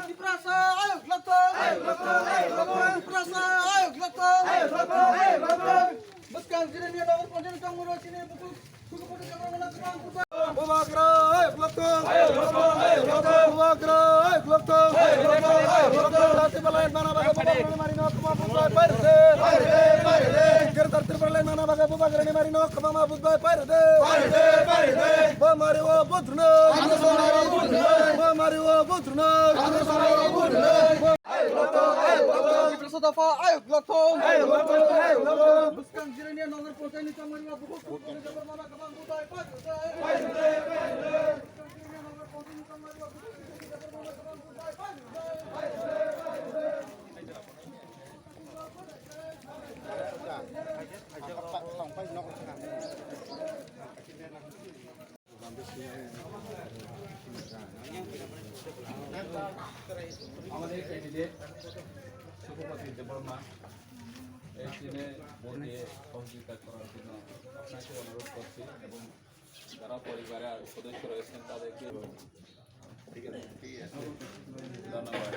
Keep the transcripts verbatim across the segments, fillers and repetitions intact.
Tiprasa ayuk lokthong! Ayuk lokthong! Ayuk lokthong! Tiprasa ayuk lokthong! Ayuk lokthong! Ayuk lokthong! Bwskang Jirania Nagar Panchayat ni tongmani chini bukhuk Bubagra ayuk lokthong! Ayuk lokthong! Ayuk lokthong! Bubagra ayuk lokthong! Ayuk lokthong! Ayuk lokthong! Rati balai mana baga bubagra ni mari nok ma bubai pairde! Pairde! Pairde! Gertar Tripura lai mana baga bubagra ni mari nok ma bubai pairde! Pairde! Pairde! Bo mari o butrno! Bo mari o butrno! Ayuk lokthong! Ayuk lokthong! Tiprasa dopha ayuk lokthong! Ayuk lokthong! Ayuk lokthong! Bwskang Jirania Nagar Panchayat ni tongmani bukhuk আমাদের ক্যান্ডিডেট সুখপতি দেববর্মা এই দিনে ভোটে সহযোগিতা করার জন্য আপনাকে অনুরোধ করছি এবং যারা পরিবারের সদস্য রয়েছেন তাদেরকে। ঠিক আছে, ঠিক আছে। ধন্যবাদ।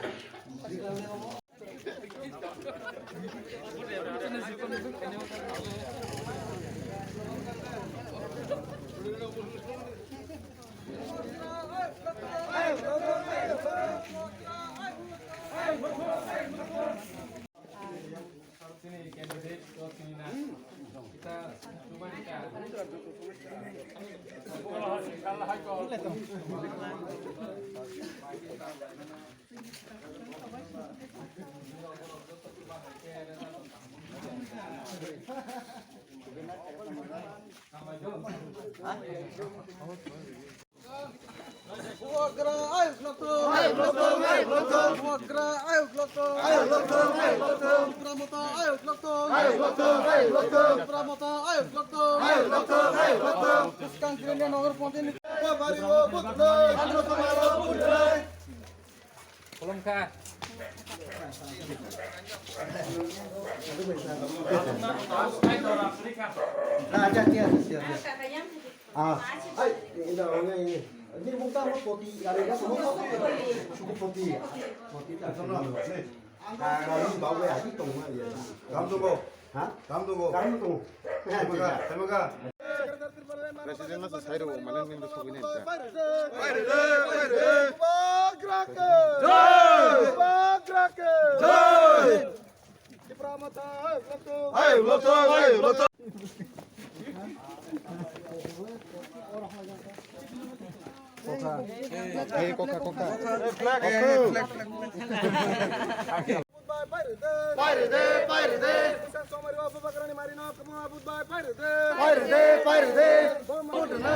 Bubagra ayuk lokthong! Ayuk lokthong! Ayuk lokthong! Bubagra ayuk lokthong! Ayuk lokthong! Ayuk lokthong! Tipra Motha ayuk lokthong! Ayuk lokthong! Tipra Motha ayuk lokthong! Ayuk lokthong! Ayuk lokthong! Bwskang Jirania Nagar Panchayat ni Bo mari o butrno! Kolom kha. Ah, ah, ah. Ah, ai, ini dah orang ini. Ini bukan mau poti, ada yang semua poti. Cukup poti. Poti tak semua. Ah, ini bawa ya, itu mah ya. Kamu tunggu. Ha? Kamu tunggu. Kamu tunggu. Terima kasih, terima kasih. President masa saya rumah mana yang besok ini. Pairde, pairde. Bubagra ke. Jai. Bubagra ke. Jai. Tipra Motha ayuk lokthong! Ayuk lokthong! Ayuk lokthong! Kokha. Hey, kokha, kokha. Flag, hey, flag, flag. Pairde, pairde. Pairde, pairde. Bubagra ni mari nok ma bubai pairde. Pairde, pairde. Bom pairde.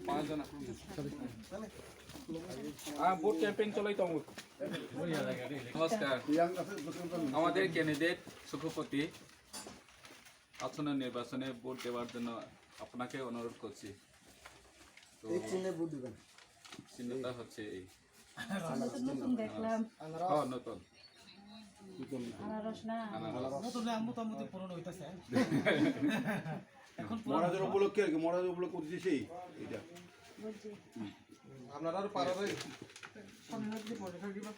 পাঁচ জন। হ্যাঁ, vote campaign চলেই তো। নমস্কার। আমাদের ক্যান্ডিডেট সুখপতি আসন্ন নির্বাচনে ভোট দেওয়ার জন্য আপনাকে অনুরোধ করছি। তো এই চিহ্নে ভোট দিবেন। চিহ্নটা হচ্ছে এই। নতুন নতুন দেখলাম। হ্যাঁ, নতুন। আনারস না? আনারস। নতুন না, মোটামুটি পুরনো হইতাছে। এখন পুরনো। মহারাজের উপলক্ষে আর কি, মহারাজের উপলক্ষে করতেছি সেই, এটা। বুঝছি। আপনারা আরো পাড়া ভাই। সামনে যদি পড়ে থাকি বা।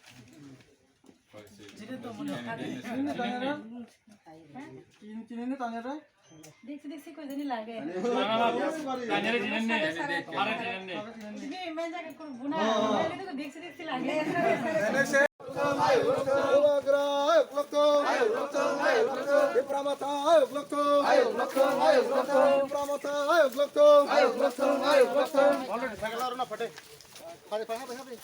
চিনি তো মনে হয়। চিনি তো না? চিনি, চিনি না তানিয়ারা? দেখছি, দেখছি কই জানি লাগে। না, না, না, তানিয়ারা চিনেন নি? আরে চিনেন নি? তুমি এমন জায়গা করবো না, তাহলে তো দেখছি, দেখছি লাগে। Lokto. Ayok lokto, ayok lokto. Tipra Motha ayok lokto. Ayok lokto, ayok lokto. Tipra Motha ayok lokto. Ayok lokto, ayok lokto. Already thakla rona phate. Phate, phate, phate, phate.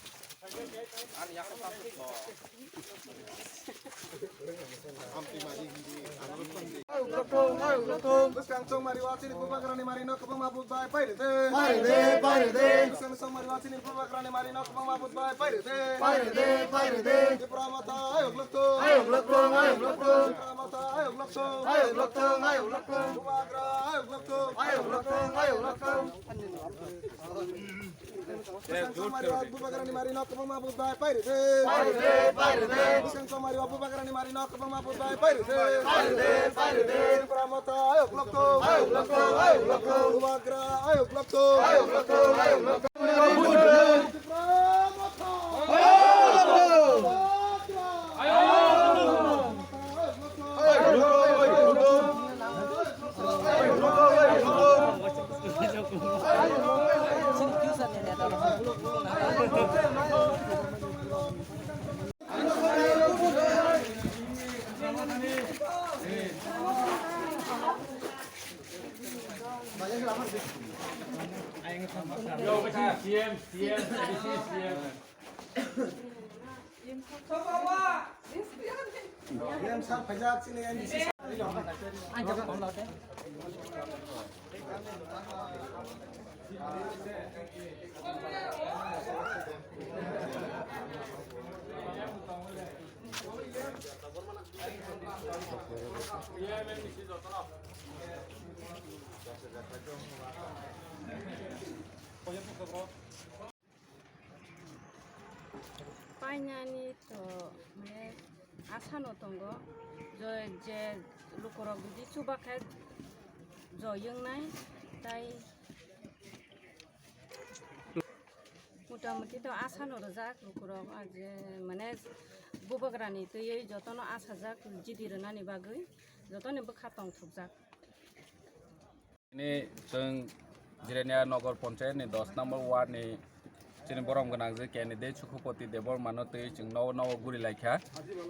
Ayok lokto, ayok lokto. Bwskang chongmari o chini bubagrani mari no kwbangma budbai pairide. Pairide, pairide. Bwskang chongmari o chini bubagrani mari no kwbangma budbai pairide. Pairide, pairide. Tipra Motha ayok lokto. Ayok lokto, ayok lokto. Tipra Motha ayok lokto. Ayok lokto, ayok lokto. Bubagra ayok lokto. Ayok lokto, ayok lokto. Bwskang chongmari o bubagrani mari no kwbangma budbai pairide. Pairide, pairide. Bwskang chongmari o bubagrani mari no kwbangma budbai pairide. Pairide, pairide. Tipra Motha ayok lokto. Ayok lokto, ayok lokto. Bubagra ayok lokto. Ayok lokto, ayok lokto. Tipra Motha ayok lokto. C M, C M, C M. Painani to mane asano tongo, je, je lukurok jodi chuba khe joi wngnai, tai motamuti to asano rwjak lukurok, ah, je mane bubagrani twiwi jotono asajak jidi rwnani bagwi jotoni bwkha tongthokjak. Chini chwng Jirania Nagar Panchayat ni dos number ward ni chini borom gwnang je candidate Sukhupati Debbarma no twi chwng nogo nogo guri laikha.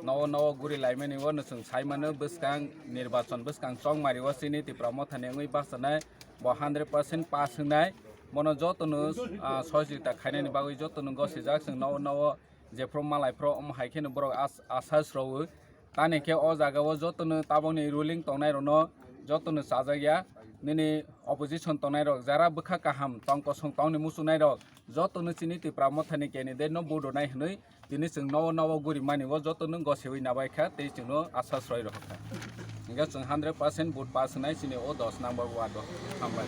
Nogo nogo guri laimani o no chwng sai mano bwskang nirbachon bwskang chongmari o chini Tipra Motha ni wngwi bachanai bo hundred percent pass wngnai. Bono joto no, ah, sohojogita khainani bagwi joto no gosijak chwng nogo nogo jephru malai phru omo hai kheno borok as-, asa srowo. Tani khe o jaga o jotono tabokni ruling tongnai rokno jotono chajak ya. Nini opposition tongnai rok jara bwkha kaham tong kosong tongni muchungnai rok jotono chini Tipra Mothani candidate no vote rwnai hwnwi tini chwng nogo nogo guri mani o jotono gosiwi nabai kha tei chwngno asa sroi rok kha. Hingkhe chwng hundred percent vote pass wngnai chini o dos number ward o. Hambai.